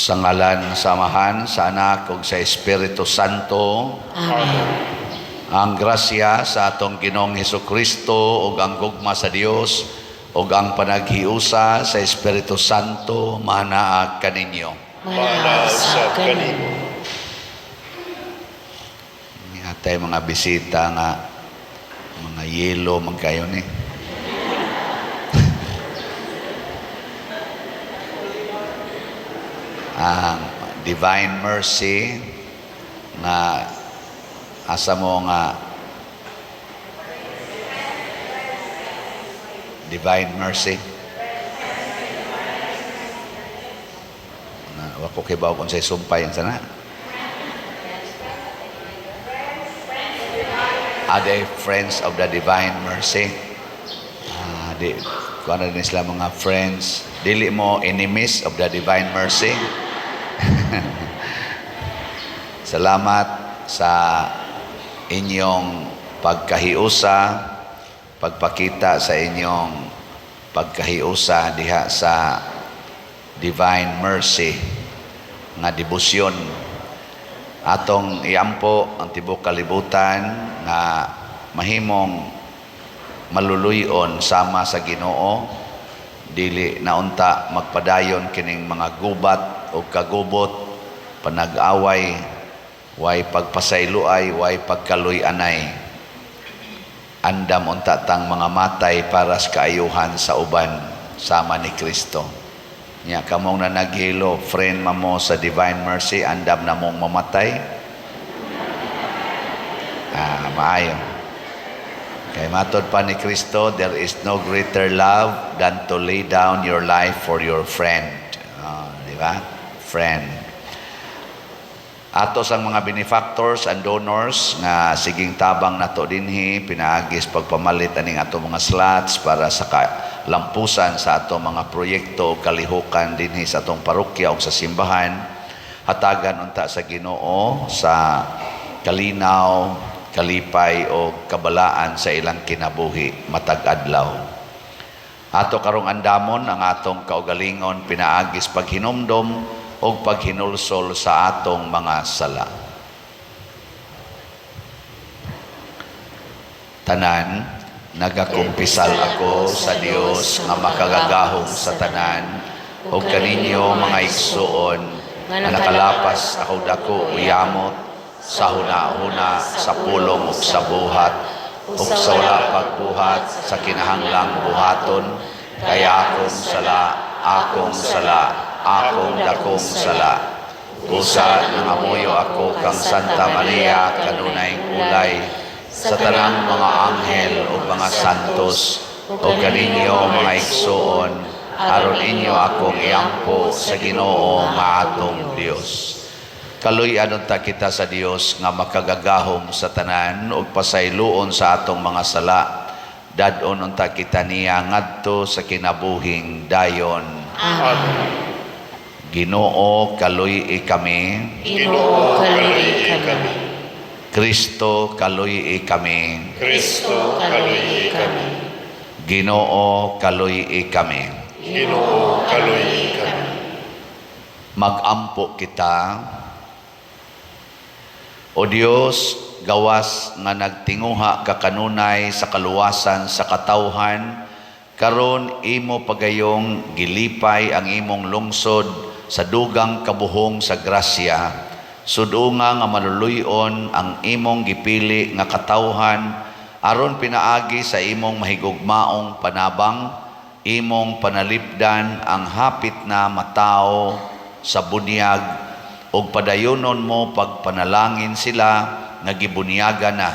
Sa ngalan sa Amahan, sa Anak ug sa Espiritu Santo. Amen. Ang grasya sa atong Ginoong Hesus Kristo ug ang gugma sa Dios ug ang panaghiusa sa Espiritu Santo manaa kaninyo. Manaa sa kanimo. Atay mga bisita nga mga yelo man kayo ni. Ang Divine Mercy nga asa mo nga Divine Mercy na wa ko kibaw kung say sumpay ang sana. Are they friends of the Divine Mercy? Di, kung ano din sila mga friends. Dili mo enemies of the Divine Mercy. Salamat sa inyong pagkahiusa, pagpakita sa inyong pagkahiusa diha sa Divine Mercy nga debosyon. Atong iampo ang tibuok kalibutan nga mahimong maluluyon sama sa Ginoo, dili na unta magpadayon kining mga gubat o kagubot, panag-away, way pagpasayloay, way pagkaluy-anay. Andam unta tang mga matay para sa kaayuhan sa uban sama ni Kristo. Nya kamong na naghilo, friend mamo sa Divine Mercy, andam na mong mamatay. Maayo. Kay matod pa ni Kristo, there is no greater love than to lay down your life for your friend. Di ba? Friend. Ato sang mga benefactors and donors nga siging tabang nato dinhi pinaagis pagpamalit aning ato mga slots para sa lampusan sa ato mga proyekto o kalihukan dinhi sa atong parokya o sa simbahan. Hatagan unta sa Ginoo sa kalinaw, kalipay o kabalaan sa ilang kinabuhi matag adlaw. Ato karong andamon ang atong kaugalingon pinaagis paghinumdom o paghinulsol sa atong mga sala. Tanan, nagakumpisal ako sa Dios nga makagagahom sa tanan o kaninyo mga igsuon nga nakalapas ako dako uyamot sa huna-huna, sa pulong ug sa buhat ug sa wala pagbuhat sa kinahanglang buhaton, kay akong sala, akong sala, akong dakong sala. Usa nangamuyo ako kang Santa Maria kanunay ulay sa tanang mga anghel ug mga santos ug kaninyo mga igsuon, aron inyo akong iampo sa Ginoo nga atong Dios. Kaluy-an unta kita sa Dios nga makagagahom sa tanan ug pasayloon sa atong mga sala. Dad-on unta kita niya ngadto sa kinabuhing dayon. Amen. Ginoo, kaluy-i kami. Ginoo, kaluy-i kami. Kristo, kaluy-i kami. Kristo, kaluy-i kami. Ginoo, kaluy-i kami. Ginoo, kaluy-i kami. Magampo kita. O Dios, gawas nga nagtinguha ka kanunay sa kaluwasan sa katawhan, karon imo pagayong gilipay ang imong lungsod sa dugang kabuhong sa grasya, sudunga nga maluluyon ang imong gipili nga katawhan, aron pinaagi sa imong mahigugmaong panabang, imong panalipdan ang hapit na matawo sa bunyag, ug padayonon mo pagpanalangin sila nga gibunyaga na.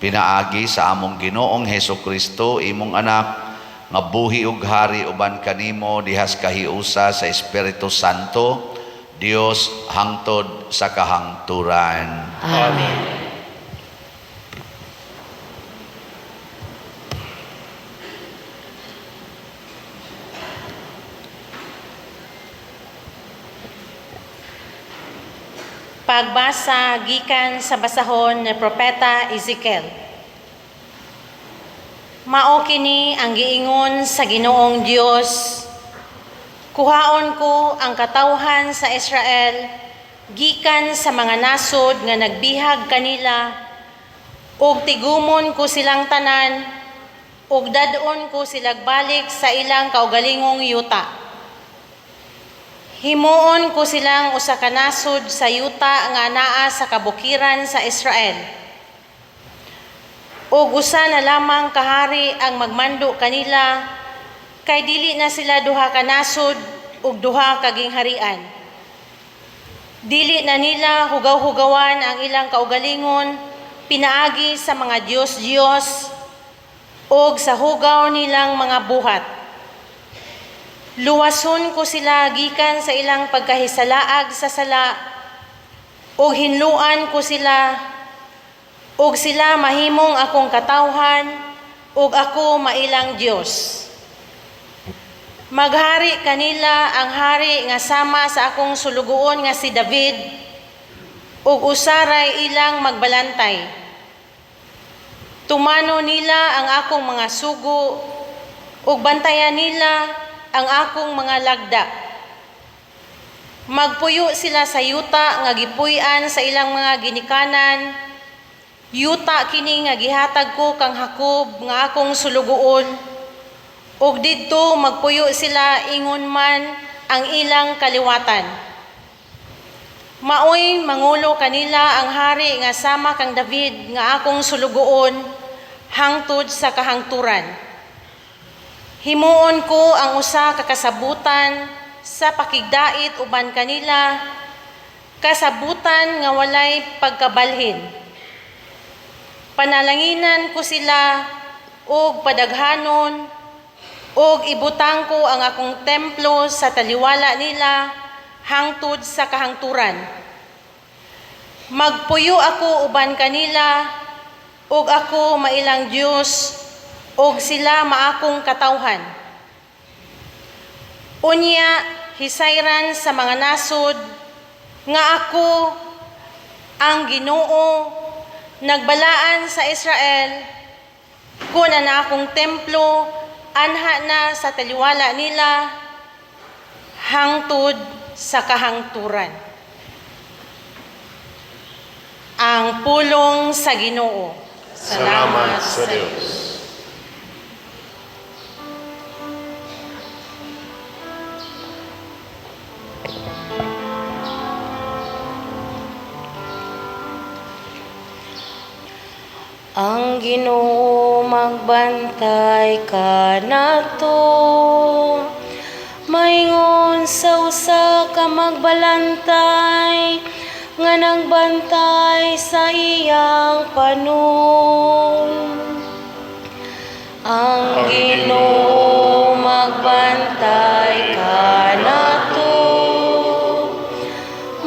Pinaagi sa among Ginoong Heso Kristo, imong anak, nga buhi ug hari uban kanimo dihas kahiusa sa Espiritu Santo, Dios hangtod sa kahangturan. Amen. Pagbasa gikan sa basahon ni Propeta Ezekiel. Mao kini ang giingon sa Ginoong Dios. Kuhaon ko ang katawhan sa Israel gikan sa mga nasod nga nagbihag kanila ug tigumon ko silang tanan ug dad-on ko silag balik sa ilang kaugalingong yuta. Himuon ko silang usa ka nasod sa yuta nga naa sa kabukiran sa Israel. Ug usa na lamang kahari ang magmando kanila, kay dili na sila duha ka nasod ug duha ka gingharian. Dili na nila hugaw-hugawan ang ilang kaugalingon pinaagi sa mga diyos-diyos ug sa hugaw nilang mga buhat. Luwason ko sila gikan sa ilang pagkahisalaag sa sala ug hinluan ko sila, ug sila mahimong akong katawhan ug ako mailang Dios. Maghari kanila ang hari nga sama sa akong sulugoon nga si David, ug usaray ilang magbalantay. Tumano nila ang akong mga sugo ug bantayan nila ang akong mga lagda. Magpuyo sila sa yuta nga gipuy-an sa ilang mga ginikanan. Yuta kini nga gihatag ko kang Jacob nga akong sulugoon, ug didto magpuyo sila ingon man ang ilang kaliwatan. Maoy mangulo kanila ang hari nga sama kang David nga akong sulugoon hangtod sa kahangturan. Himuon ko ang usa ka kasabutan sa pakigdait uban kanila, kasabutan nga walay pagkabalhin. Panalanginan ko sila og padaghanon, ug ibutang ko ang akong templo sa taliwala nila hangtod sa kahangturan. Magpuyo ako uban kanila, ug ako mailang Dios, ug sila maakong katawhan. Unya hisayran sa mga nasod nga ako ang Ginoo nagbalaan sa Israel, kun ang akong templo anha na sa taliwala nila hangtod sa kahangturan. Ang pulong sa Ginoo. Salamat sa Dios. Ang Ginoo magbantay kanato, maingon sa usa ka magbalantay nga nagbantay sa iyang panon. Ang Ginoo magbantay kanato,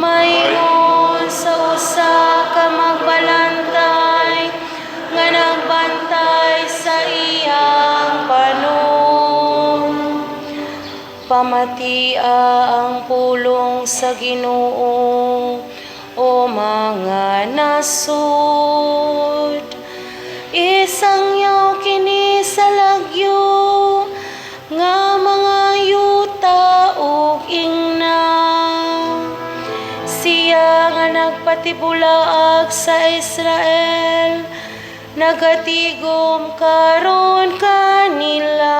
maingon sa usa ka magbalantay nga nagbantay sa iyang panon. Pamatia ang pulong sa Ginoo, o mga nasod. Isangyaw kini sa lagyo nga mga yuta ug ingna. Siya nga nagpatibulaag sa Israel, nagatigom karon kanila.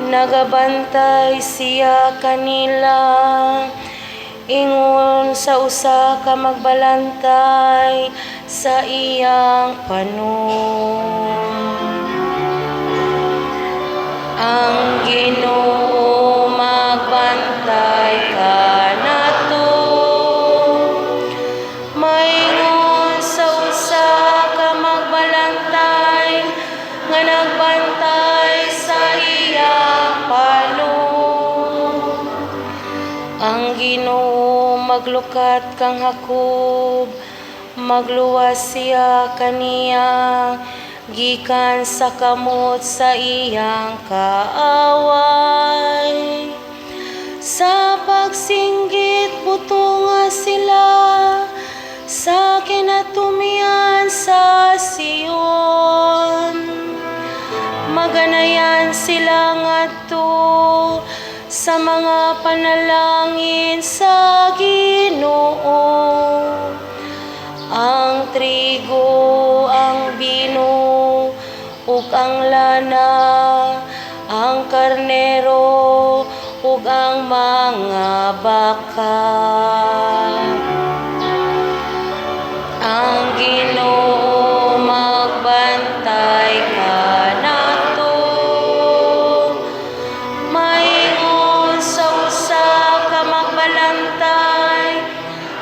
Nagabantay siya kanila, ingon sa usa ka magbalantay sa iyang panon. Ang Ginoo magbantay kanato, maingon sa usa ka magbalantay nga nagbantay sa iyang panon. Ang Ginoo maglukat kang Jacob, magluwas siya kaniya gikan sa kamot sa iyang kaaway. Sa pagsinggit butunga sila sa kinatumian sa Sion. Maganayan sila ngadto Panalangin sa Ginoo. Ang trigo, ang bino, ug ang lana, ang karnero, ug ang mga baka. Ang Ginoo magbantay kanato. Maingon sa usa ka magbalantay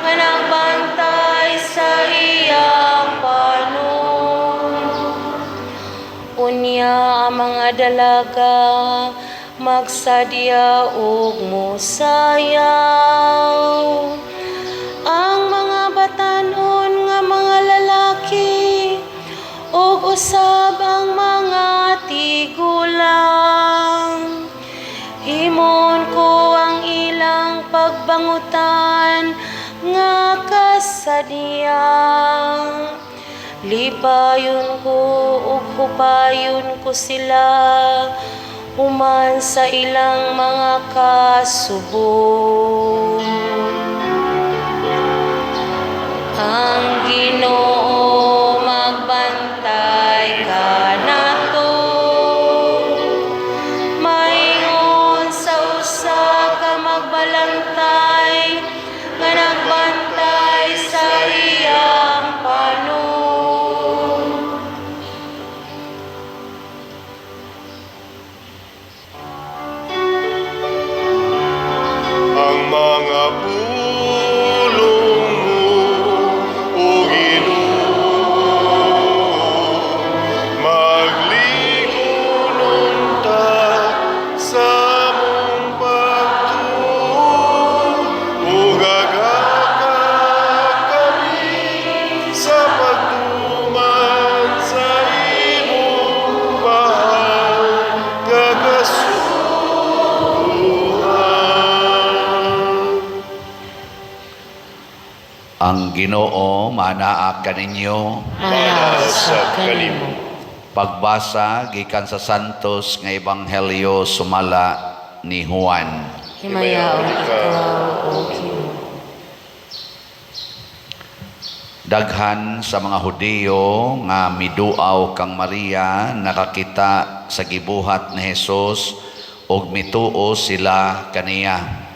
nga nagbantay sa iyang panon. Unya ang mga dalaga magsadya ug mosayaw. Ang mga batanon nga mga lalaki ug usab ang mga tigulang. Himon ko ang ilang pagbangutan nga kasadya. Lipayon ko ug hupayon ko sila human sa ilang mga kasubo. Ang Ginoo magbantay kanato. Maingon sa usa ka magbalantay nga nagbantay sa iyang panon. Ang mga pulong mo, O Ginoo, magligunon ta sa among pagtuo, ug agaka kami sa pagtuman sa imong mahal nga kasuguan. Ang Ginoo manaa kaninyo. Manasab kanimo. Pagbasa gikan sa Santos nga Ebanghelyo sumala ni Juan. Himayaon ikaw, O Ginoo. Daghan sa mga Hudiyo nga miduaw kang Maria nakakita sa gibuhat ni Hesus ug mituo sila kaniya.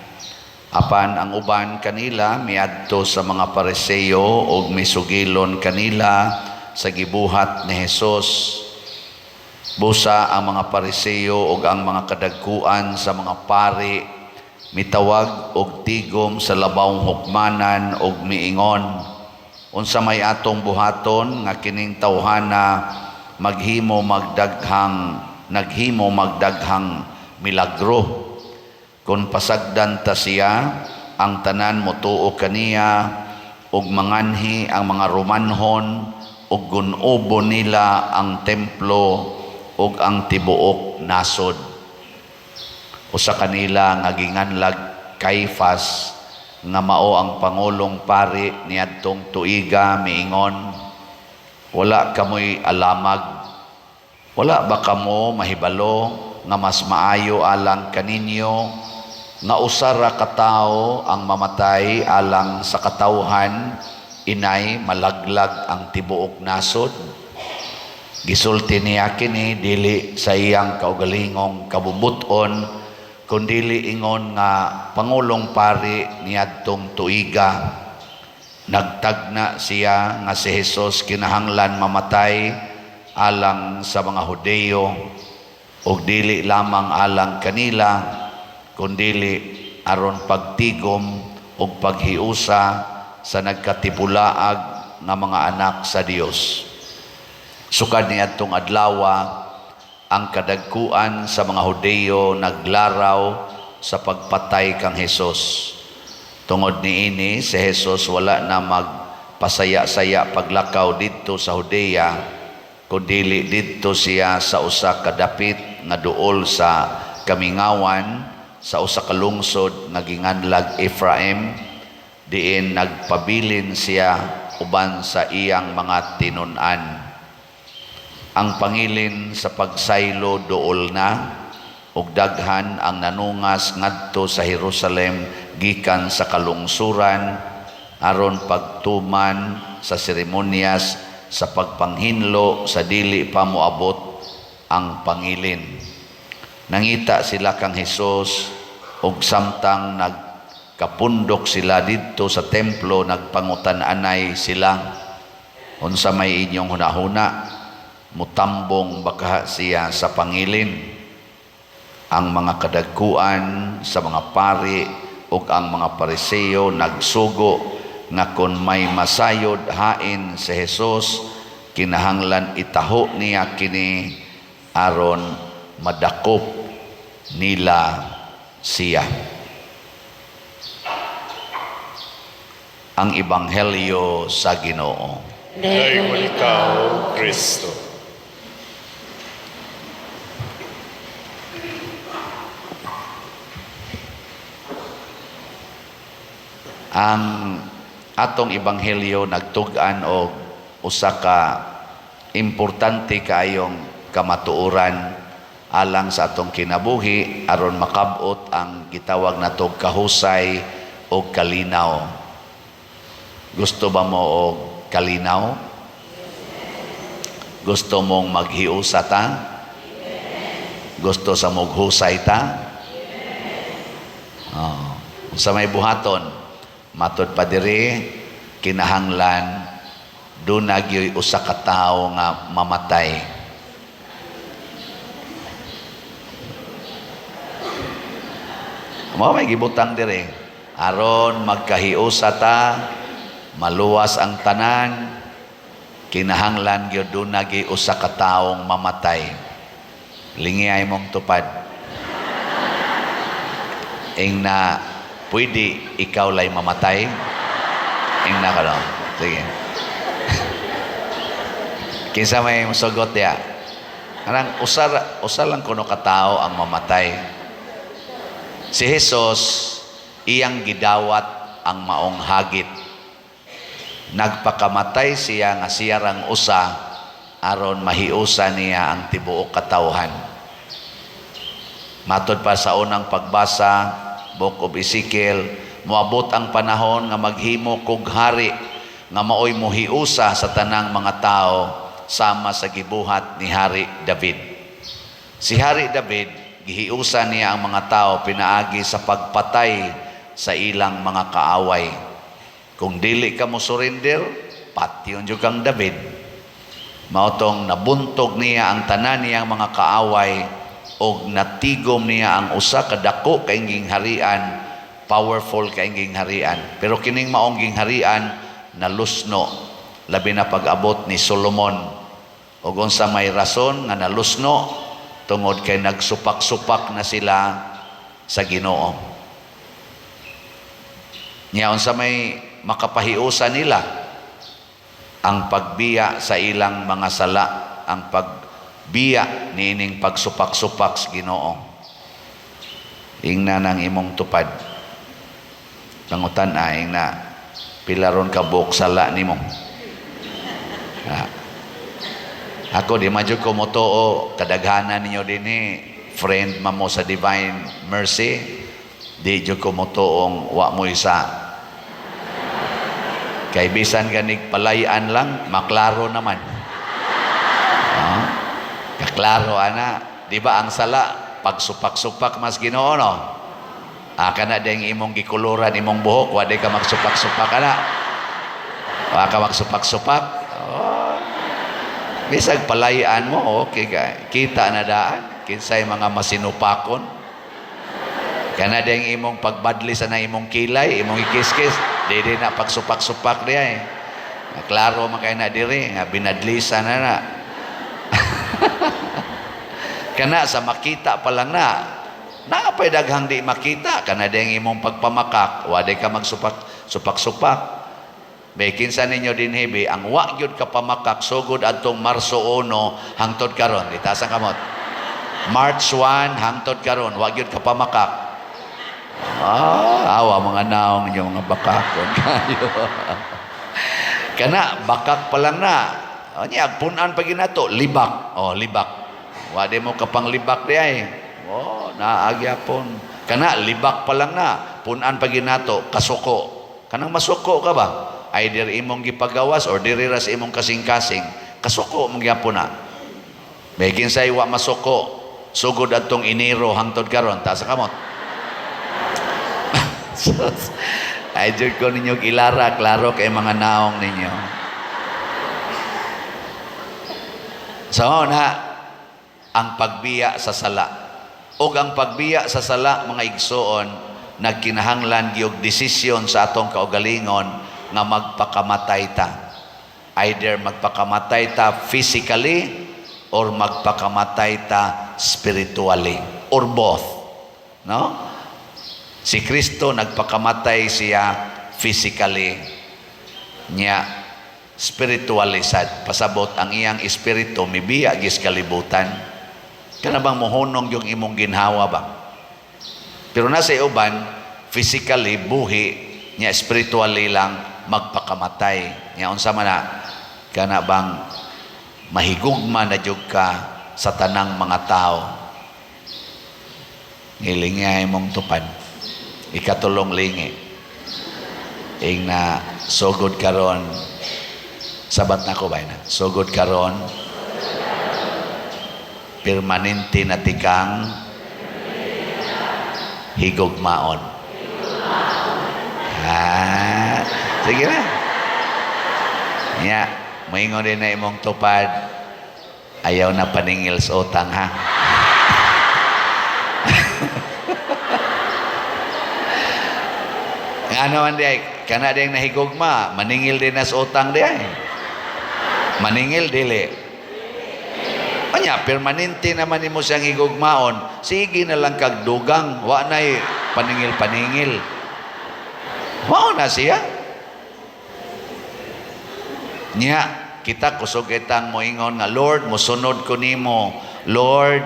Apan ang uban kanila miadto sa mga Pariseo ug misugilon kanila sa gibuhat ni Hesus. Busa ang mga Pariseo ug ang mga kadagkuan sa mga pari mitawag og tigom sa labawng hukmanan ug miingon, "Unsa may atong buhaton nga kining tawhana maghimo magdaghang naghimo magdaghang milagro? Kon pasagdan ta siya, ang tanan motuo kaniya ug manganhi ang mga Romanhon ug gun-obon nila ang templo ug ang tibuok nasod." Usa kanila nga ginganlag Kaifas, nga mao ang pangulong pari niadtong tuiga, miingon, "Wala kamoy alamag? Wala ba kamo mahibalo nga mas maayo alang kaninyo nga usa ra ka tawo ang mamatay alang sa katawhan inay malaglag ang tibuok nasod?" Gisulti niya kini dili sa iyang kaugalingong kabubut-on, kundili ingon nga pangulong pari niadtong tuiga. Nagtagna siya nga si Hesus kinahanglan mamatay alang sa mga Hudeyo, ug dili lamang alang kanila, kundili aron pagtigom ug paghiusa sa nagkatibulaag nga mga anak sa Dios. Sukad niadtong adlawa, ang kadagkuan sa mga Hudeyo naglaraw sa pagpatay kang Hesus. Tungod niini, si Hesus wala na magpasaya-saya paglakaw didto sa Judea, kundili didto siya sa usa ka dapit nga duol sa kamingawan, sa usa ka lungsod nga ginganlag Ephraim, diin nagpabilin siya uban sa iyang mga tinun-an. Ang pangilin sa pagsaylo duol na, Ug daghan ang nanungas ngadto sa Jerusalem gikan sa kalungsuran aron pagtuman sa seremonyas sa pagpanghinlo sa dili pa moabot ang pangilin. Nangita sila kang Hesus ug samtang nagkapundok sila didto sa templo, nagpangutan-anay sila, "Unsa may inyong hunahuna? Mutambong ba kaha siya sa pangilin?" Ang mga kadagkuan sa mga pari ug ang mga Pariseo nagsugo nga kon may masayod hain si Jesus, kinahanglan itaho niya kini aron madakop nila siya. Ang Ebanghelyo sa Ginoo. Daygon ikaw, Kristo. Ang atong ebanghelyo nagtug-an og usa ka importante kaayong kamatuoran alang sa atong kinabuhi aron makab-ot ang gitawag natog kahusay o kalinaw. Gusto ba mo og kalinaw? Gusto mong maghiusa ta? Gusto sa mong husay ta? Oh. Sa may buhaton, matod pa diri, kinahanglan duna gyoy usa ka tawo nga mamatay. Mao may gibutang diri aron magkahiusa ta, maluwas ang tanan, kinahanglan gyud duna gyud usa ka taong mamatay. Lingi mong tupad. Ing na pwede ikaw lay mamatay. Ing na ka no? Sige. Kinsa may musugot ya? Kanang usa lang kuno ka tawo ang mamatay. Si Jesus iyang gidawat ang maong hagit. Nagpakamatay siya nga siya rang usa aron mahiusa niya ang tibuok katawhan. Matod pa sa unang pagbasa, Book of Ezekiel, moabot ang panahon nga maghimo kog hari nga maoy mohiusa sa tanang mga tao sama sa gibuhat ni Hari David. Si Hari David, gihiusa niya ang mga tao pinaagi sa pagpatay sa ilang mga kaaway. Kung dili ka mo surrender, patyon jud kang David. Mao tong nabuntog niya ang tanan niyang mga kaaway og natigom niya ang usa ka dako kainging harian, powerful kainging harian. Pero kining maong gingharian nalusno, labi na pag-abot ni Solomon. Og unsa may rason nga nalusno? Tungod kay nagsupak-supak na sila sa Ginoo. Nya unsa may makapahiusa nila? Ang pagbiya sa ilang mga sala, ang pagbiya niining pagsupak-supak sa Ginoo. Ingna nang imong tupad. Pangutan ay ingna pila ron ka buok sala nimo. Ako di man jud ko motoo, kadaghanan ninyo dinhi friend mamo sa Divine Mercy, di jud ko motuong wa mo isa. Kay bisan ganig palayan lang, maklaro naman. Kaklaro ana, di ba ang sala pagsupak-supak mas Ginoo no? Kana ding imong gikuluran imong buhok, wa di ka magsupak-supak ana. Wa ka magsupak-supak. Oh. Bisag palayan mo, okay ka. Kita na daan kinsay mga masinupakon. Kana ding imong pagbadli sa na imong kilay, imong ikiskis, di di na pagsupak-supak diya eh. Klaro man kay na diri nga binadlisa na na. Kana sa makita pa lang na. Naapay daghang di makita kana ding imong pagpamakak, wa di ka magsupak supak-supak. May kinsa ninyo dinhi bi ang wa gyud ka pamakak sugod adtong Marso 1 hangtod karon, itaas ang kamot. March 1 hangtod karon, wa gyud ka pamakak. Awa mga naong inyong mga bakakon kayo. Kana bakak pa lang na. O niya, punan pa ginato, libak. O, libak. Wa di mo kapang libak di ay. Oh, naagyapon. Kana libak pa lang na, punan pa ginato, kasuko. Kanang masuko ka ba? Either imong gipagawas or diri ra sa imong kasing-kasing, kasuko mong gyapon na. May kinsay wa masuko, sugod adtong Enero hangtod karon, taas sa kamot. Sus. Ay, jud ko ninyo ilara, klaro kay mga naong ninyo. So na, ang pagbiya sa sala. Og ang pagbiya sa sala, mga igsoon, nagkinahanglan gyud desisyon sa atong kaugalingon nga magpakamatay ta. Either magpakamatay ta physically or magpakamatay ta spiritually or both. No? Si Kristo nagpakamatay siya physically, niya spiritually sad, pasabot ang iyang espiritu mibiya gis kalibutan. Kana bang mohonong yung imong ginhawa ba? Pero nasa uban physically buhi, niya spiritually lang magpakamatay. Niya unsa man na, kana bang mahigugma na jud ka sa tanang mga tao. Ngilingi imong tupad. Ikatulong lingi. Ing na sugod karon, sabat na ko ba na? Sugod karon permanente na tikang higugmaon. Ah, sige na. Nya, moingon din na imong tupad, ayaw na paningil sa utang, ha. Nga naman di ay, kana di ang nahigugma, maningil din na sa utang di ay. Maningil, dili. Anya, permanente naman nimo siyang higugmaon, sige na lang kag dugang, wa na'y paningil-paningil. Mao na siya. Nya, kita kusog itang moingon nga, "Lord, musunod ko nimo. Lord,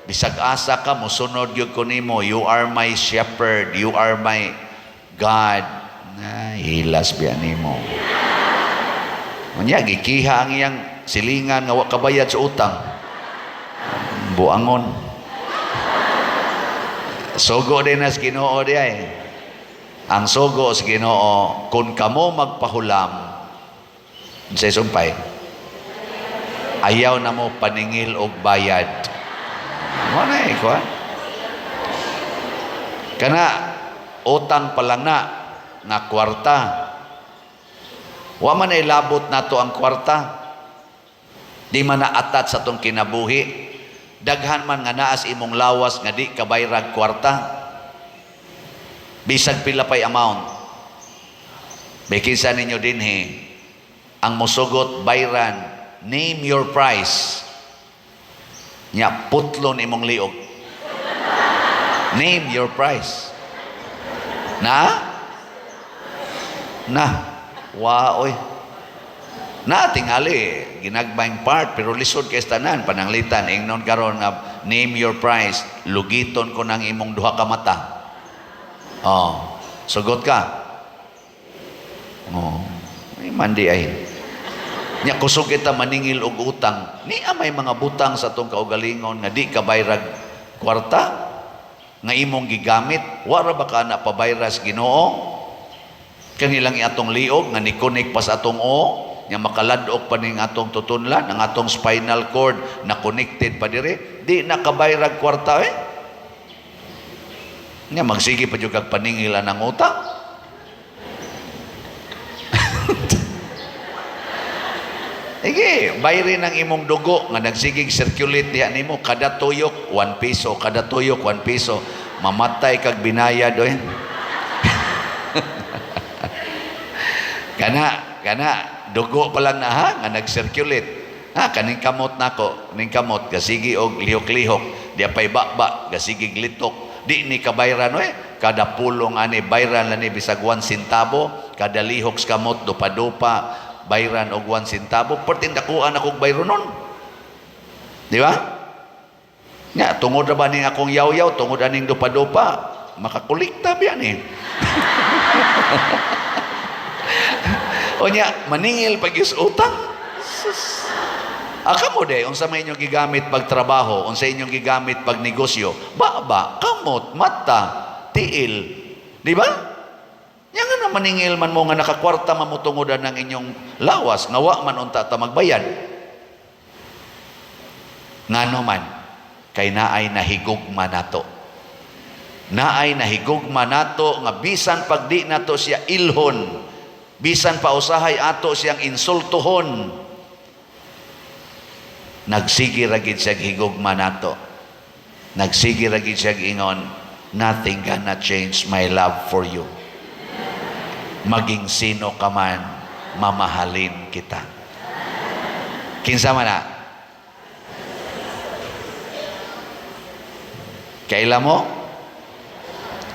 bisag asa ka, musunod gyud ko nimo. You are my shepherd. You are my God." Na, hilas biya nimo. Unya, gikiha ang iyang silingan nga wa kabayad sa utang. Buangon. Sugo din na sa Ginoo di ay. Ang sugo sa Ginoo, kung kamo magpahulam, sa sumpay, ayaw na mo paningil og bayad. Mo na eh, kuan. Kana, utang pa lang na, nga kwarta. Wa man ay labot nato ang kwarta. Di man na atat sa tong kinabuhi. Daghan man nga naas imong lawas nga di kabayrag kwarta. Bisag pila pay amount. May kinsa ninyo dinhi ang musugot bayran, name your price. Nya putlon imong liog. Name your price. Na? Na. Wa oy. Na tingali ginagmayng part pero lisod kay tanan pananglitan ingnon karon nga name your price, lugiton ko nang imong duha ka mata. Oh, sugot ka. Oh, ay mandi ay. Nya kusog kita maningil og utang. Niya may mga butang sa atong kaugalingon nga di ka bayrag kwarta nga imong gigamit, wara ba ka na pabayras Ginoo? Kanilang atong liog nga ni-connect pa sa atong o, nga makaladok pa ning atong tutunlan, ang atong spinal cord na connected pa dire, di na kabayrag kwarta eh. Nya magsige pa jud kag paningilan ng utang. Sige, bayrin ang imong dugo nga nagsigig circulate diha nimo kada tuyok 1 piso, kada tuyok 1 piso, mamatay kag binayad oy. Kana kana dugo pa lang na ha nga nag-circulate. Ha kaning kamot nako, ning kamot gasigi og lihok-lihok, diya pay bakba, gasigig litok. Di ni kabayran oy, kada pulong ani bayran lang ni bisag 1 centavo, kada lihok sa kamot dupa-dupa bayran og 1 centavo, perting dakuan akong bayronon. Di ba? Nya tungod ra ba ning akong yaw-yaw, tungod aning dupa-dupa, makakolekta biya ni. O nya maningil pag utang. Sus. Ah, kamo de, unsa may inyong gigamit pagtrabaho, unsa inyong gigamit pag negosyo, baba, kamot, mata, tiil. Di ba? Nya nga maningil man mo nga nakakwarta man mo tungodan ng inyong lawas, nga wa man unta ta magbayad. Ngano man, kay naay nahigugma nato. Naay nahigugma nato nga bisan pag di nato siya ilhon, bisan pa usahay ato siyang insultuhon, nagsige ra gid siya higugma nato. Nagsige ra gid siya ingon, "Nothing gonna change my love for you. Maging sino ka man, mamahalin kita." Kinsa man na? Kaila mo?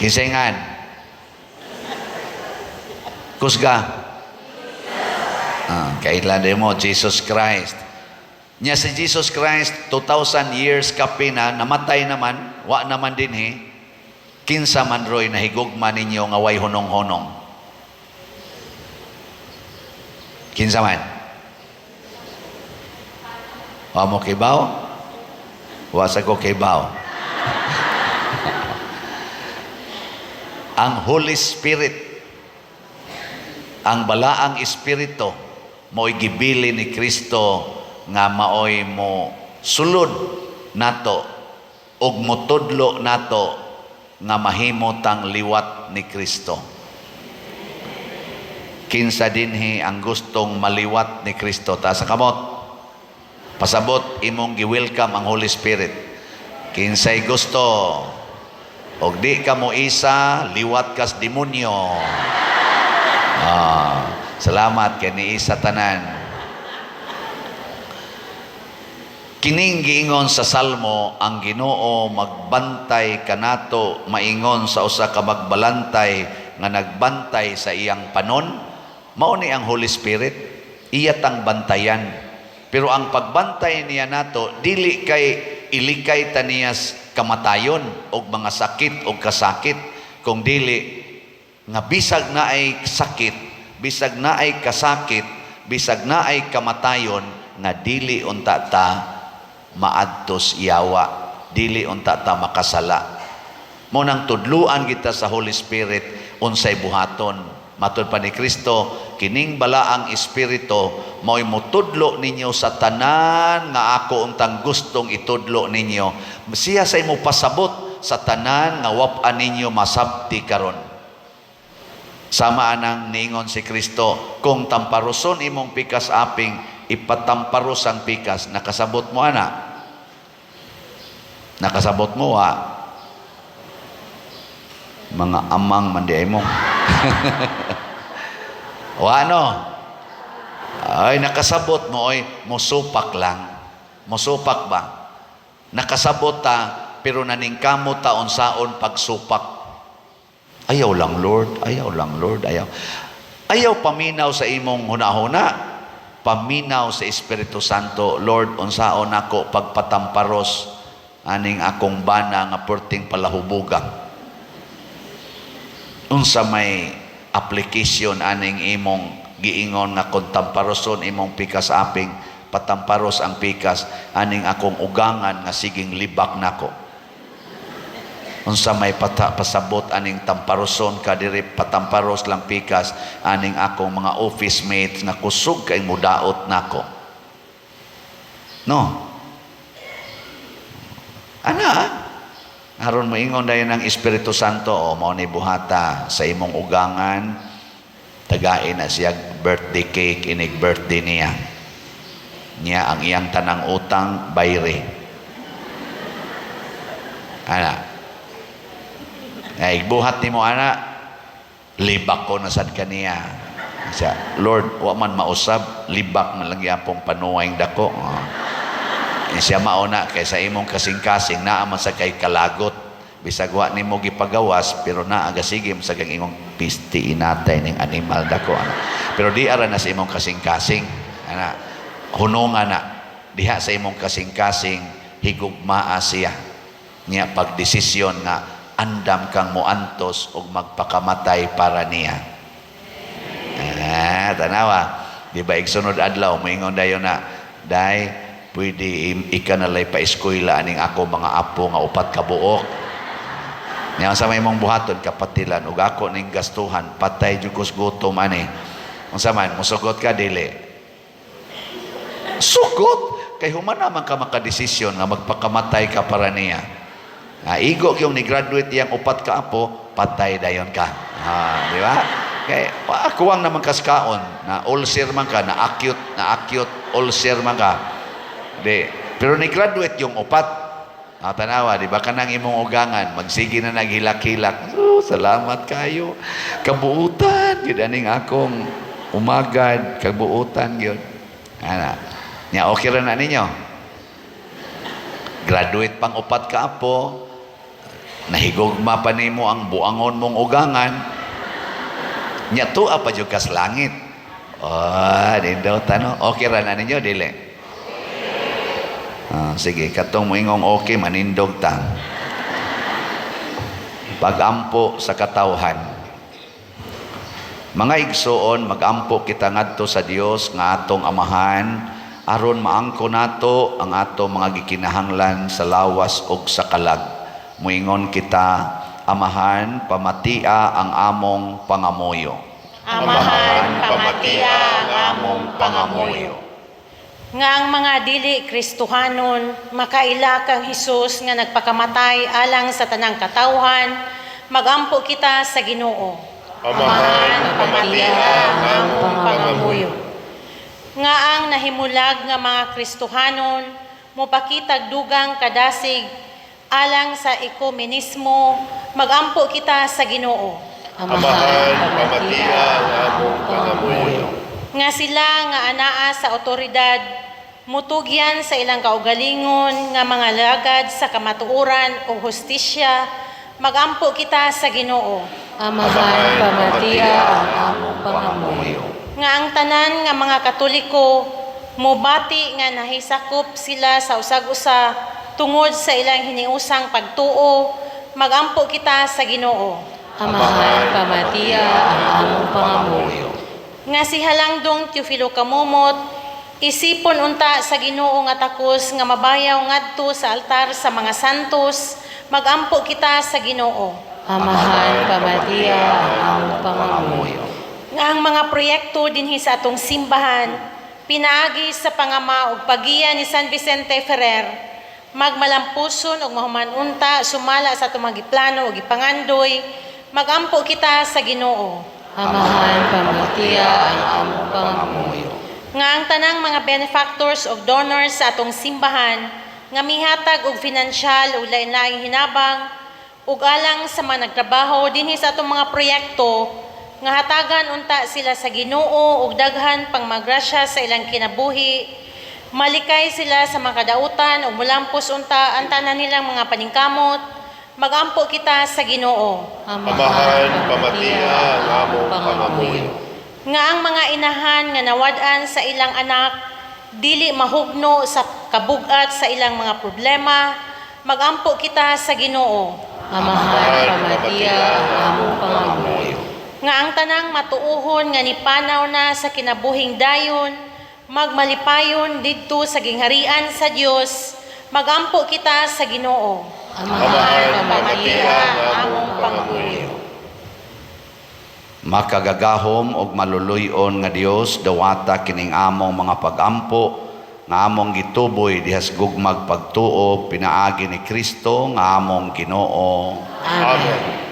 Kinsayngan? Kusga? Ah, kaila din mo, Jesus Christ. Nya si Jesus Christ, 2,000 years kape na, namatay naman, wa naman din he. Kinsa man roy nahigugma ninyo nga way hunong-hunong? Kinsa man? Wa mo kibaw? Wa sa ko kibaw. Ang Holy Spirit, ang balaang espiritu, mo'y gibili ni Kristo nga maoy mo sulod nato ug motudlo nato nga mahimo tang liwat ni Kristo. Kinsa dinhi ang gustong maliwat ni Kristo? Taas sa kamot. Pasabot imong gi-welcome ang Holy Spirit. Kinsay gusto? Og di ka mo isa, liwat kas demonyo. Ah, salamat kay ni isa tanan. Kining giingon sa Salmo, ang Ginoo magbantay kanato maingon sa usa ka magbalantay nga nagbantay sa iyang panon. Mao ni ang Holy Spirit, iya tang bantayan. Pero ang pagbantay niya nato dili kay ilikay ta niyas kamatayon og mga sakit og kasakit, kung dili nga bisag naay sakit, bisag naay kasakit, bisag naay kamatayon, nga dili unta ta maadtos yawa, dili unta ta makasala. Mo nang tudluan kita sa Holy Spirit unsay buhaton. Matud pa ni Kristo, kining balaang espiritu mao'y motudlo ninyo sa tanan nga ako untang gustong itudlo ninyo. Siya say mo pasabot sa tanan nga wap-an ninyo masabti karon. Sama anang niingon si Kristo, kung tamparuson imong pikas aping, ipatamparos ang pikas. Nakasabot mo ana? Nakasabot mo ha? Mga amang man di ay mo. O ano? Ay, nakasabot mo, oy, musupak lang. Musupak ba? Nakasabot ta, pero naningkamo ta unsaon pagsupak. Ayaw lang, Lord. Ayaw lang, Lord. Ayaw. Ayaw paminaw sa imong hunahuna. Paminaw sa Espiritu Santo. Lord, unsaon ako pagpatamparos aning akong bana nga perting palahubuga. Unsa may application aning imong giingon nga kung tamparoson imong pikas aping, patamparos ang pikas aning akong ugangan nga siging libak nako. Unsa may pasabot aning tamparoson ka diri, patamparos lang pikas aning akong mga office mates nga kusog kay mudaot nako. No. Ana, aron moingon dayon ang Espiritu Santo, o mao ni buhata sa imong ugangan, tagain na siya birthday cake inig birthday niya. Niya ang iyang tanang utang bayre. Ana. Ay, buhat nimo ana, libak ko na sad kaniya. Siya, Lord, wa man mausab, libak man lang yapong panuway dako. Oh. Eh, siya mauna kay sa imong kasing-kasing naa man sa kay kalagot. Bisag wa nimo gipagawas, pero naa gasigim sa kang imong pisti inatay ning animal dako ana. Pero di ara na sa imong kasing-kasing ana, hunungan na diha sa imong kasing-kasing, higugmaa siya. Niya pagdesisyon nga andam kang moantos og magpakamatay para niya. Ah, tanawa. Di ba igsunod adlaw moingon dayon na, "Day, Pwede ika na lay pa-eskwela aning ako mga apo nga upat ka buok. Nya sa may mong buhaton kapatilan ug ako ning gastuhan, patay jud ko's gutom ani. Unsa man, musugot ka, dili? Sugot kay human naman ka makadesisyon nga magpakamatay ka para niya. Ah, igo yung ni graduate iyang upat ka apo, patay dayon ka. Ah, di ba? Kay kuwang naman kaskaon na ulcer man ka, na acute ulcer man ka. Di. Pero ni graduate yung upat. Ah, tanawa, di ba, kanang imong ugangan, magsige na naghilak-hilak. Oh, salamat kayo. Kabuutan gyud aning akong umagad, kabuutan gyud. Ana. Nya okay ra na ninyo. Graduate pang upat ka apo, nahigugma pa nimo ang buangon mong ugangan. Nya tua pa jud kas langit. Oh, nindot ano? Okay ra na ninyo, dili? Ah, sige, katong moingong okay, manindog ta. Pagampo sa katawhan. Mga igsoon, magampo kita ngadto sa Dios nga atong Amahan aron maangko nato ang ato mga gikinahanglan sa lawas ug sa kalag. Moingon kita, Amahan, pamatia ang among pangamuyo. Amahan, pamatia ang among pangamuyo. Nga ang mga dili Kristohanon makaila kang Hesus nga nagpakamatay alang sa tanang katawhan, magampo kita sa Ginoo. Amahan, pamatia ang among pangamuyo. Nga ang nahimulag nga mga Kristohanon mopakitag dugang kadasig alang sa ekumenismo, magampo kita sa Ginoo. Amahan, pamatia ang among pangamuyo. Nga sila nga anaa sa otoridad mutugyan sa ilang kaugalingon nga mga lagad sa kamatuoran o hustisya, magampo kita sa Ginoo. Amahan, pamatia ang among pangamuyo. Nga ang tanan nga mga Katoliko mobati nga nahisakop sila sa usag-usa tungod sa ilang hiniusang pagtuo, magampo kita sa Ginoo. Amahan, pamatia ang among pangamuyo. Nga si Halangdong Teofilo Camomot isipon unta sa Ginoo nga takos nga mabayaw ngadto sa altar sa mga santos, magampo kita sa Ginoo. Amahan, pamatia ang among pangamuyo. Nga ang mga proyekto dinhi sa atong simbahan pinaagi sa pangama ug pagiya ni San Vicente Ferrer magmalampuson ug mahuman unta sumala sa atong mga giplano ug gipangandoy, magampo kita sa Ginoo. Amahan, pamatia ang among pangamuyo. Nga ang tanang mga benefactors ug donors sa atong simbahan nga mihatag og finansyal ug lain-laing hinabang ug alang sa mga nagtrabaho dinhi sa atong mga proyekto, nga hatagan unta sila sa Ginoo ug daghan pang magrasya sa ilang kinabuhi, malikay sila sa mga kadautan ug mulampos unta ang tanan nilang mga paningkamot, magampo kita sa Ginoo. Amahan, pamatia ang among pangamuyo. Nga ang mga inahan nga nawad-an sa ilang anak dili mahugno sa kabugat sa ilang mga problema, magampo kita sa Ginoo. Amahan, pamatia ang among pangamuyo. Nga ang tanang matuohon nga nipanaw na sa kinabuhing dayon magmalipayon didto sa gingharian sa Dios, magampo kita sa Ginoo. Amahan, pamatia ang among pangamuyo. Makagagahom og maluluy-on nga Dios, dawata kining among mga pagampo nga among gituboy dihas gugmag pagtuo pinaagi ni Kristo nga among Ginoo. Amen.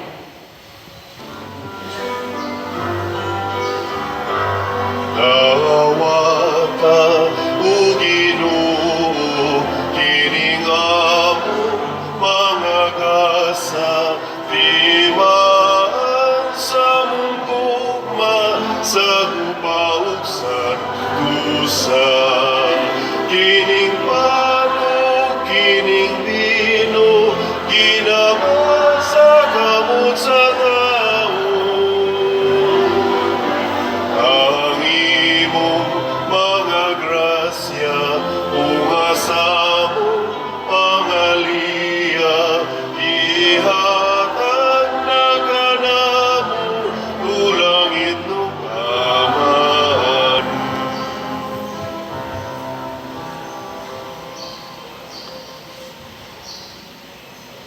Dawata o Ginoo kining among mga gasa, timaan sa among gugma sa guba ug sa dusa. Kining pano, kining bino, ginama sa kamot sa tao. Ang imong mga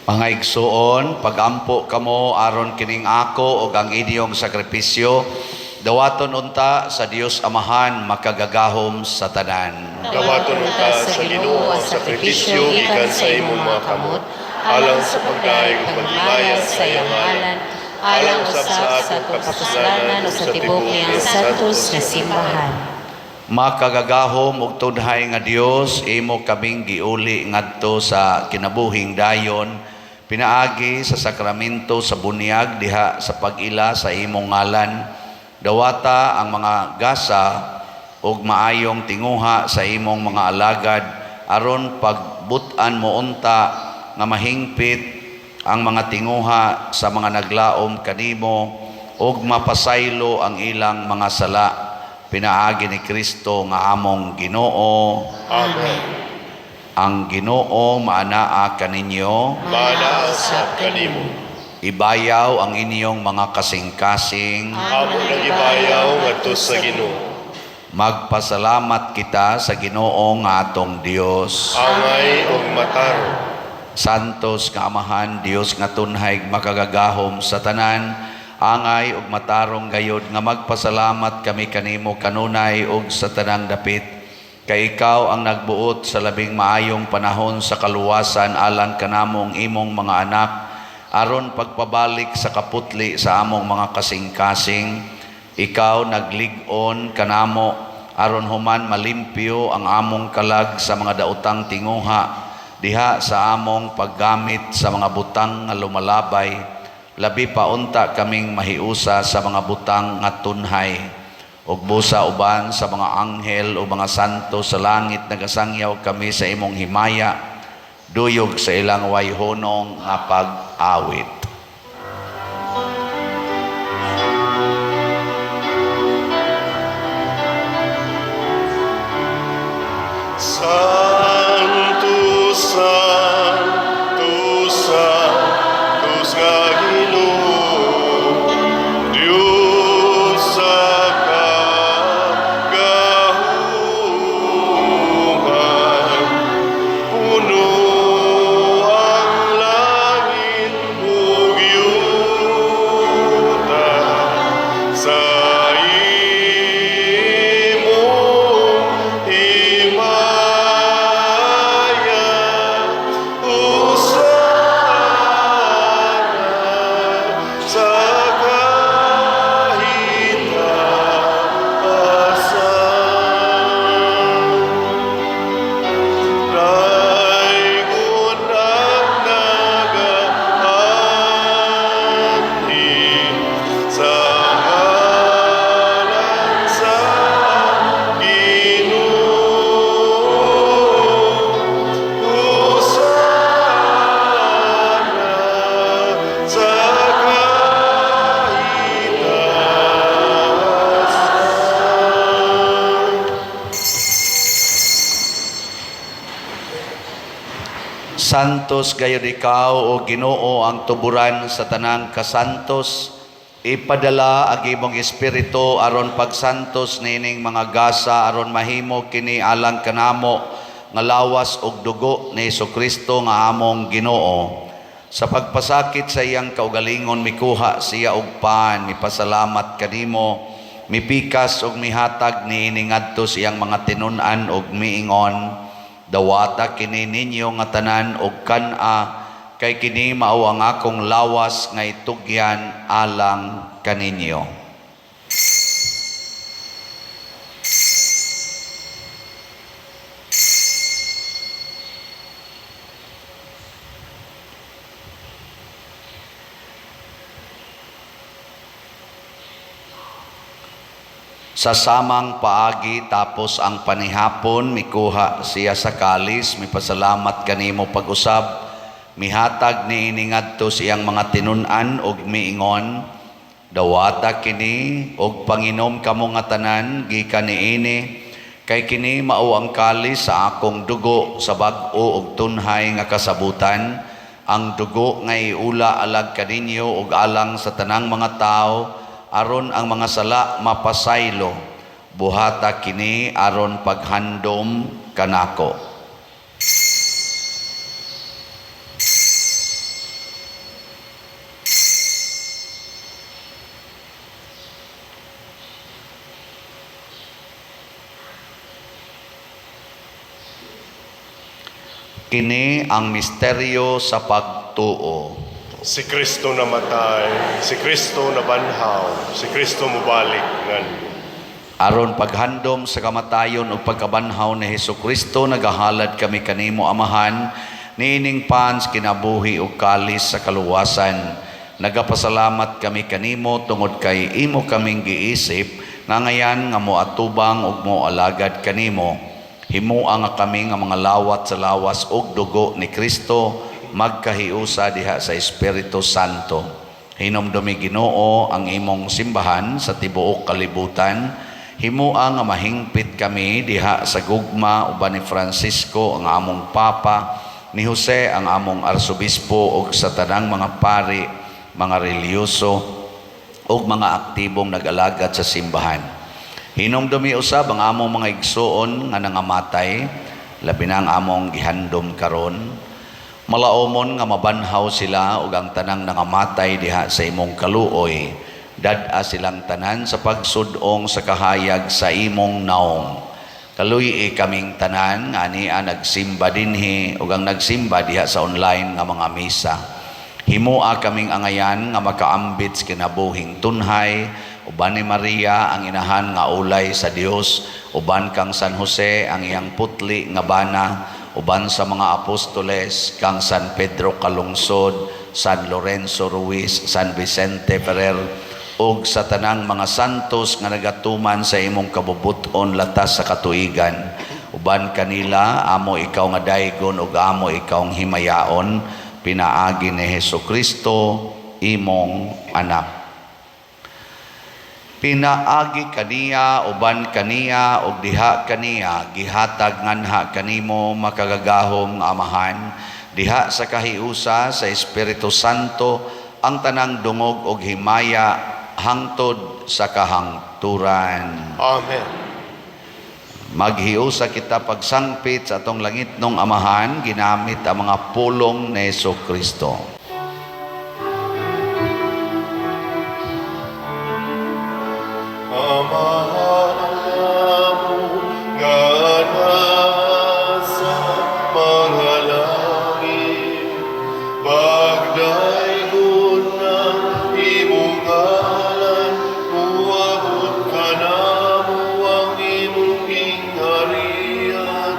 Mga igsuon, pagampo kamo aron kining ako ug ang inyong sakripisyo dawaton unta sa Dios Amahan makagagahom sa tanan. Dawaton unta sa Ginoo ang sakripisyo gikan sa imong mga kamot, alang sa pagdayeg ug paghimaya sa iyang ngalan, alang usab sa atong kapuslanan ug sa tibuok niyang Santos nga simbahan. Makagagahom ug tunhay nga Dios, imo kaming giuli ngadto sa kinabuhing dayon pinaagi sa sakramento sa bunyag diha sa pag-ila sa imong ngalan. Dawata ang mga gasa ug maayong tinguha sa imong mga alagad aron pagbut-an mo unta nga mahingpit ang mga tinguha sa mga naglaom kanimo ug mapasaylo ang ilang mga sala pinaagi ni Kristo nga among Ginoo. Amen. Ang Ginoo maanaa kaninyo. Maanaa usab kanimo. Ibayaw ang inyong mga kasing-kasing. Amo nagibayaw ngadto sa Ginoo. Magpasalamat kita sa Ginoo nga atong Dios. Angay ug matarong. Santos nga Amahan, Dios nga tunhay makagagahom sa tanan, angay ug matarong gayod nga magpasalamat kami kanimo kanunay ug sa tanang dapit. Kay ikaw ang nagbuot sa labing maayong panahon sa kaluwasan alang kanamong imong mga anak, aron pagpabalik sa kaputli sa among mga kasing-kasing. Ikaw naglig-on kanamo aron human malimpyo ang among kalag sa mga daotang tinguha diha sa among paggamit sa mga butang nga lumalabay. Labi pa unta kaming mahiusa sa mga butang nga tunhay. Ug busa uban sa mga anghel o mga santo sa langit, nagasangyaw kami sa imong himaya duyog sa ilang wayhonong nga pag-awit. Santo, Santo, Santos nga Ginoo, Dios sa kagahuman, puno ang langit ug yuta sa imong himaya. Hosana sa kahitasan. Daygon ang nagaanhi sa ngalan sa Ginoo. Hosana sa kahitasan. Santos gayud ikaw, o Ginoo, ang tuburan sa tanang kasantos. Ipadala ang imong espiritu aron pagsantos nining mga gasa aron mahimo kini alang kanamo nga lawas ug dugo ni Kristo nga among Ginoo. Sa pagpasakit sa iyang kaugalingon, mikuha siya og pan, mipasalamat kanimo, mipikas ug mihatag niini ngadto sa iyang mga tinun-an ug miingon: "Dawata kini ninyo nga tanan og kan-a, kay kini mao ang akong lawas nga itugyan alang kaninyo." Sa samang paagi, tapos ang panihapon, mikuha siya sa kalis, mipasalamat kanimo pag-usab, mihatag niini ngadto sa iyang mga tinun-an ug miingon: "Dawata kini ug panginom kamo nga tanan gikan niini, kay kini mao ang kalis sa akong dugo sa bag-o ug tunhay nga kasabutan, ang dugo nga iula alang kaninyo ug alang sa tanang mga tawo aron ang mga sala mapasaylo. Buhata kini aron paghandom kanako." Kini ang misteryo sa pagtuo. Si Kristo namatay, si Kristo nabanhaw, si Kristo mubalik nganhi. Aron paghandom sa kamatayon ug pagkabanhaw ni Hesus Kristo, nagahalad kami kanimo, Amahan, niining pan sa kinabuhi ug kalis sa kaluwasan. Nagapasalamat kami kanimo tungod kay imo kaming giisip nga angayan nga moatubang ug moalagad kanimo. Himoa nga kami nga mga lawat sa lawas ug dugo ni Kristo magkahiusa diha sa Espiritu Santo. Hinumdumi, Ginoo, ang imong simbahan sa tibuok kalibutan. Himoa nga mahingpit kami diha sa gugma uban ni Francisco ang among Papa, ni Jose ang among Arsobispo ug sa tanang mga pari, mga relihiyoso ug mga aktibong nag-alagad sa simbahan. Hinumdumi usab ang among mga igsuon nga nangamatay, labi na ang among gihandom karon. Malaomon nga mabanhaw sila ug ang tanang nangamatay diha sa imong kaluoy. Dad-a silang tanan sa pagsud-ong sa kahayag sa imong naong. Kaluy-i kaming tanan nga ania nagsimba dinhi ug ang nagsimba diha sa online nga mga misa. Himoa kaming angayan nga makaambit sa kinabuhing tunhay uban ni Maria ang inahan nga ulay sa Dios, uban kang San Jose ang iyang putli nga bana, uban sa mga apostoles, kang San Pedro Calungsod, San Lorenzo Ruiz, San Vicente Ferrer ug sa tanang mga santos nga nagatuman sa imong kabubut-on latas sa katuigan. Uban kanila amo ikaw nga daygon ug amo ikaw himayaon pinaagi ni Hesus Kristo, imong anak. Pinaagi kaniya, uban kaniya ug diha kaniya, gihatag nganha kanimo, makagagahom nga Amahan, diha sa kahiusa sa Espiritu Santo, ang tanang dungog ug himaya hangtod sa kahangturan. Amen. Maghiusa kita pagsangpit sa atong langitnong Amahan ginamit ang mga pulong ni Hesus Kristo. Amahan namo nga nasa mga langit, pagdaygon ang imong ngalan, muabot kanamo ang imong gingharian,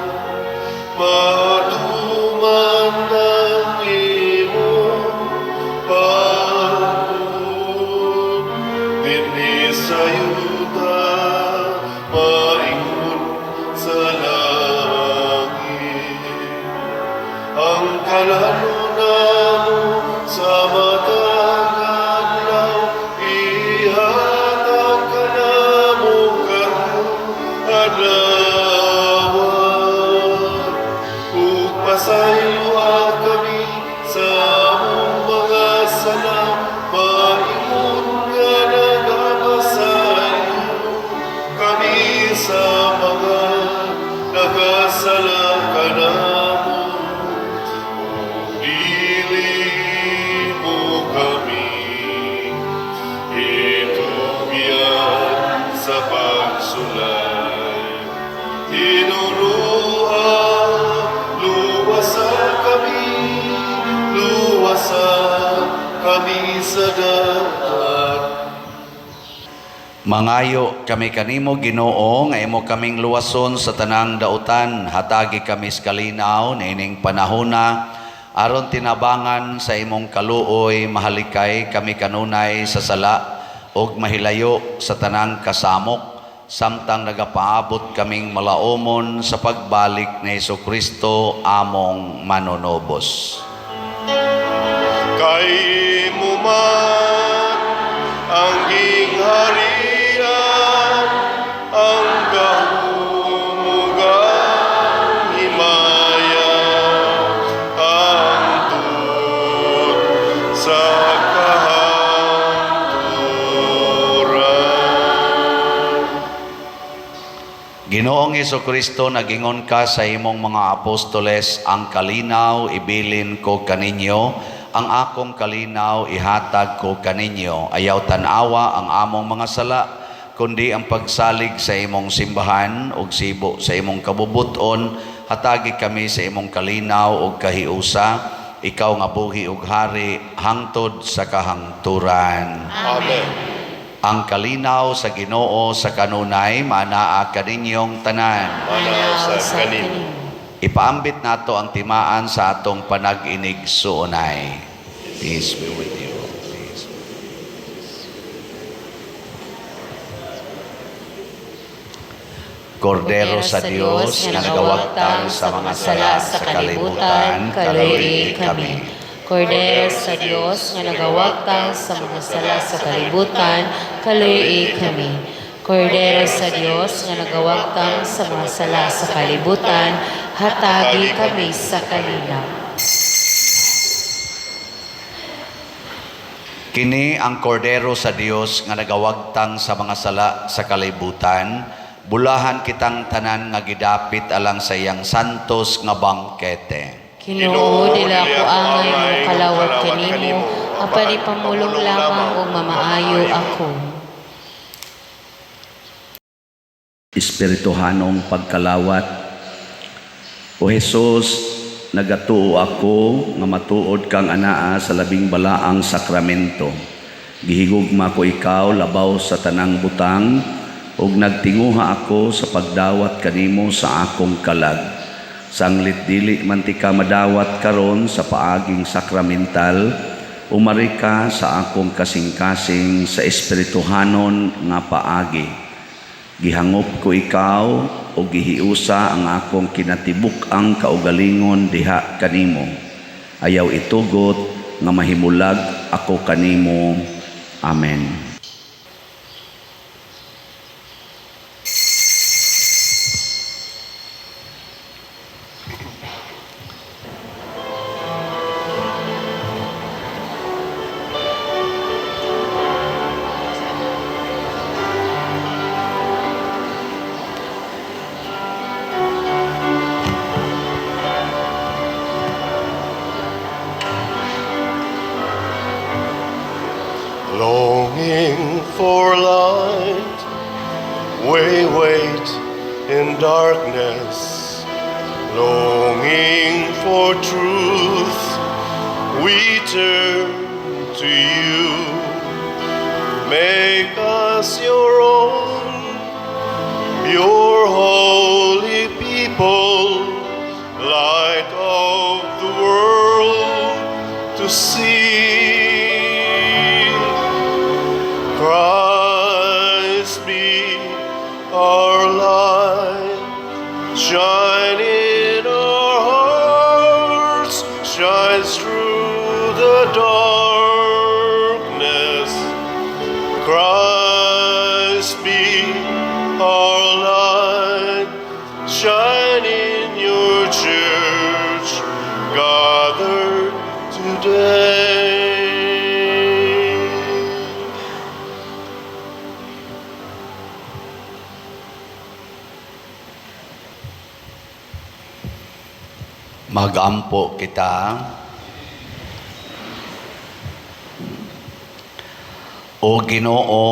matuman ang imong pagbuot dinhi sa yuta maingon sa langit. Ang kalanon namo sa matag adlaw ihatag kanamo karong adlaw. Ug pasayloa kami sa among mga sala maingon nga nagapasaylo kami sa mga nakasala kanamo. Dili mo kami itugyan sa pagsulay. Tinuruan, luwasa kami, luwasa kami sa dautan. Mangayo kami kanimo, Ginoo, nga imo kaming luwason sa tanang dautan. Hatagi kami sa kalinaw niining panahona aron tinabangan sa imong kaluoy mahalikay kami kanunay sa sala ug mahilayo sa tanang kasamok samtang nagapaabot kaming malaomon sa pagbalik ni Kristo among manunubos. Kay imo man ang gingharian, ang gahom ug ang himaya, hangtod sa kahangturan. Ginoong Kristo, nagingon ka sa imong mga apostoles, "Ang kalinaw ibilin ko kaninyo, ang akong kalinaw ihatag ko kaninyo." Ayaw tan-awa ang among mga sala, kundi ang pagsalig sa imong simbahan ug sibo sa imong kabubuton. hatagi kami sa imong kalinaw ug kahiusa, ikaw nga buhi ug hari hangtod sa kahangturan. Amen. Ang kalinaw sa Ginoo sa kanunay maanaa kaninyong tanan. Maanaa usab kanimo. Ipaambit nato ang timaan sa atong panag-inig-suonay. Peace be with you. Peace. Kordero sa Dios nga nagawagtang sa mga sala sa kalibutan, kaluoyi kami. Kordero sa Dios nga nagawagtang sa mga sala sa kalibutan, kaluoyi kami. Kordero sa Dios nga nagawagtang sa mga sala sa kalibutan, hatagi kami sa kalinaw. Kini ang kordero sa Dios nga nagawagtang sa mga sala sa kalibutan, bulahan kitang tanan nga gidapit alang sa iyang santos nga bangkete. Ginoo, dili ako angay nga mokalawat kanimo, apan ipamulong lamang ug mamaayo ako. Espirituhanong pagkalawat. O Hesus, nagatuo ako nga matuod kang anaa sa labing balaang sakramento. Gihigugma ko ikaw labaw sa tanang butang ug nagtinguha ako sa pagdawat kanimo sa akong kalag. Sanglit dili man tika madawat karon sa paaging sakramental, umari ka sa akong kasing-kasing sa espirituhanon nga paagi. Gihangop ko ikaw o gihiusa ang akong kinatibuk-ang kaugalingon diha kanimo. Ayaw itugot nga mahimulag ako kanimo. Amen. Longing for light, we wait in darkness. Longing for truth, we turn to you. Make us your own, your holy people, light of the world to see. Christ be our light, shine in our hearts, shines through the darkness. Christ be our light, shine in your church, gathered today. Magampo kita. O Ginoo,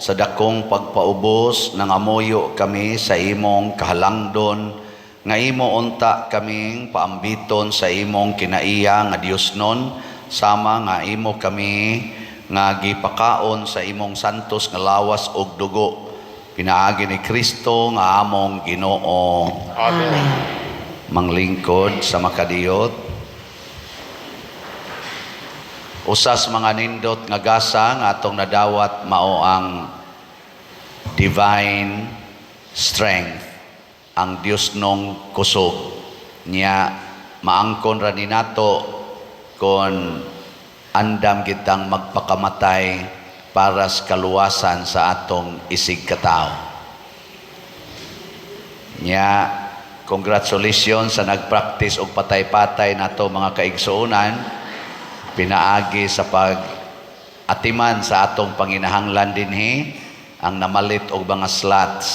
sa dakong pagpaubos nangamuyo kami sa imong kahalangdon nga imo unta kaming paambiton sa imong kinaiya nga Diosnon, sama nga imo kami nga gipakaon sa imong santos nga lawas ug dugo pinaagi ni Kristo nga among Ginoo. Amen. Manglingkod sa makadiyot. Usas mga nindot nga gasa nga atong nadawat mao ang divine strength, ang Diosnong kusog niya. Maangkon ra ni nato kon andam kitang magpakamatay para sa kaluwasan sa atong isig katao. Nya, congratulations sa nagpractice og patay-patay nato, mga kaigsuonan, pinaagi sa pag atiman sa atong panginahanglan dinhi ang namalit og mga slots.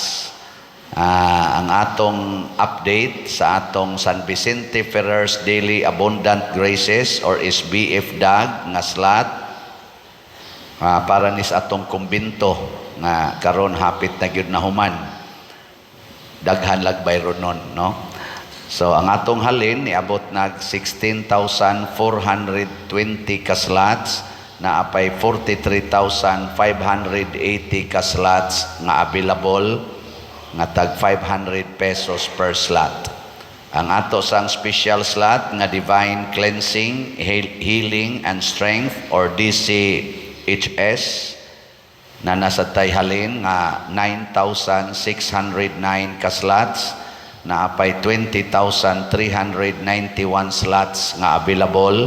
Ang atong update sa atong San Vicente Ferrer's Daily Abundant Graces or SBF DAG nga slot, para ni sa atong kumbinto nga karon hapit na gyud na human, daghan lagbay ron nun, no? So ang atong halin niabot nag 16,420 ka slots, naa pay 43,580 ka slots nga available nga tag 500 pesos per slot. Ang ato sang special slot nga Divine Cleansing, Healing and Strength or DCHS na nasa tay halin nga 9,609 ka slots, naa pay 20,391 slots nga available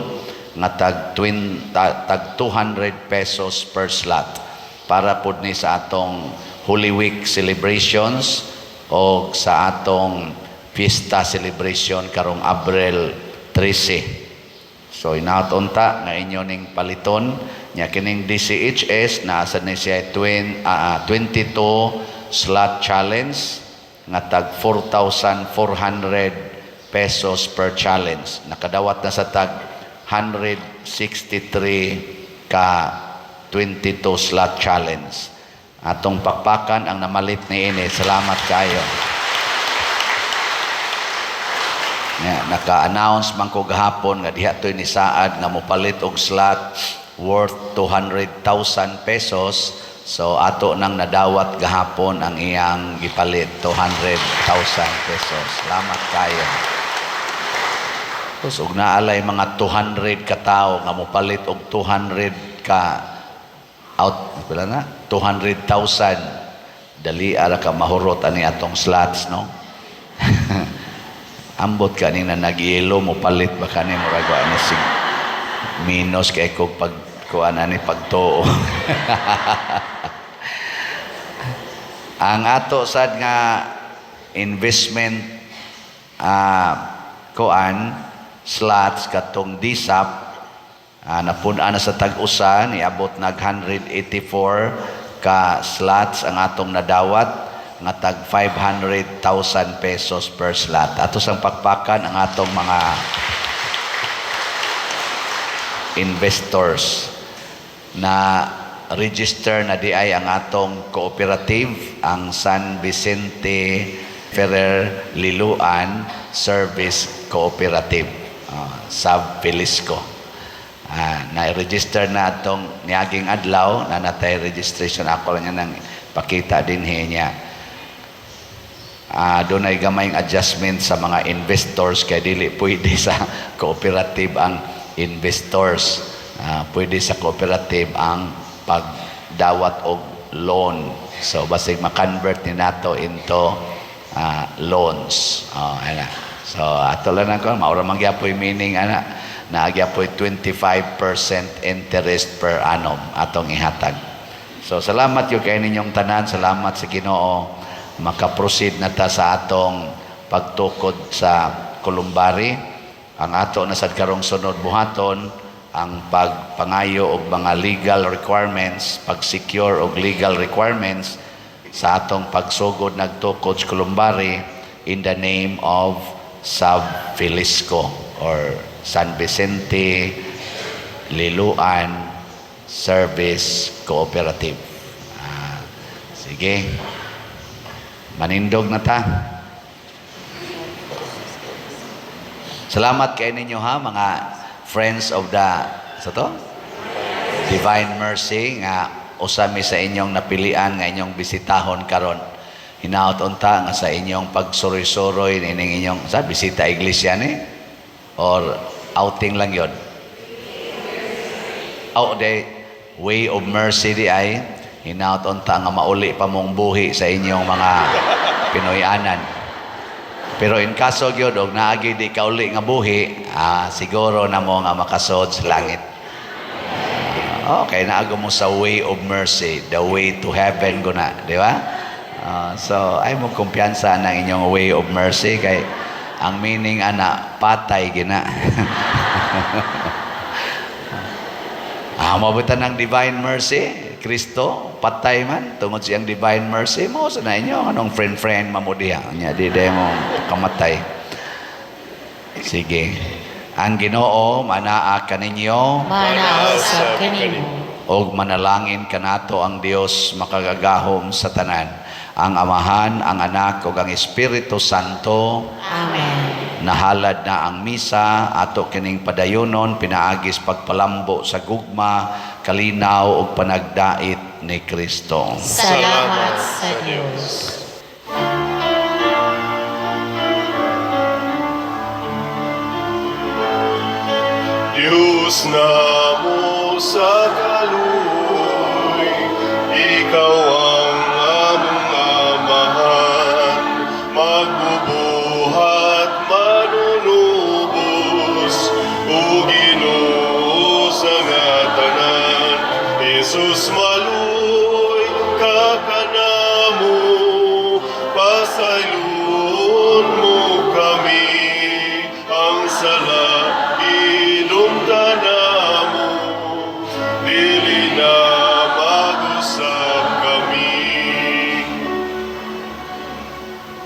nga tag 200 pesos per slot para pud ni sa atong Holy Week celebrations o sa atong fiesta celebration karong Abril 13. So hinaot unta nga inyo ning paliton nya kining DCHS naa sad ni siya 22 slot challenge nga tag 4,400 pesos per challenge. Nakadawat na sa tag 163 ka 22 slot challenge. Atong pakpakan ang namalit ni ini. Salamat kayo. Nga, naka-announce man ko gahapon nga diha to'y nisaad nga mopalit og slot worth 200,000 pesos. So ato nang nadawat gahapon ang iyang gipalit, 200,000 pesos. Salamat kayo. Tapos og naalay mga 200 ka tawo nga mopalit og 200 ka out pila na 200,000, dali ara ka mahurot ani atong slots, no? Ambot ka ni na nagyelo mo palit ba kani, murag wa ni sig minus kay kog pag kuan ani pagtuo. Ang ato sad nga investment kuan slots katong DSAP, napun-an na sa tag-usa, niabot nag 184 ka slots ang atong nadawat nga tag 500,000 pesos per slot. Ato sang pakpakan ang atong mga investors na register na di ay ang atong cooperative, ang San Vicente Ferrer Liloan Service Cooperative, Sub Felisco. Na-register na atong niaging adlaw na natay registration. Ako lang yan ang pakita din niya. Doon ay gamayng adjustment sa mga investors kay dili pwede sa cooperative ang investors. Pwede sa cooperative ang pagdawat og loan. So basig ma-convert ni nato into loans. Oh, ana. So ato lang ako, maura man gyapoy meaning ana. Naa gyapoy 25% interest per annum atong ihatag. So salamat gyud kay ninyong tanan, salamat sa Ginoo. Makaproceed na ta sa atong pagtukod sa Columbari. Ang ato na sad karong sunod buhaton ang pagpangayo og mga legal requirements, pag-secure og legal requirements sa atong pagsugod nagtukod sa Columbari in the name of Sub Felisco or San Vicente Liloan Service Cooperative. Sige. Manindog na ta. Salamat kay ninyo ha, mga friends of the sa to? Divine Mercy nga usa mi sa inyong napilian nga inyong bisitahon karon. Hinaot unta nga sa inyong pagsuroy-suroy ining inyong sa bisita iglesia ni or outing lang yon. Oh, the way of mercy di ay hinaot unta nga mauli pa mong buhi sa inyong mga Pinoyanan. Pero in kaso gyud og naagi di kauli nga buhi, siguro na mo nga makasod sa langit. Okay, naago mo sa way of mercy, the way to heaven guna, di ba? So ay mo kumpiyansa ng inyong way of mercy kay ang meaning ana patay gina. Mabutan ng divine mercy, Kristo, patay man, tungod siyang divine mercy, mo sa na inyo, anong friend-friend mamudiha, nya di mo kamatay. Sige. Ang Ginoo manaa kaninyo, Manaa usab kanimo. Og manalangin kanato ang Dios makagagahom sa tanan, ang Amahan, ang Anak ug ang Espiritu Santo. Amen. Nahalad na ang misa, ato kining padayonon pinaagi sa pagpalambo sa gugma, kalinaw ug panagdait ni Kristo. Salamat sa Dios. Diyos namo sa kaluoy, ikaw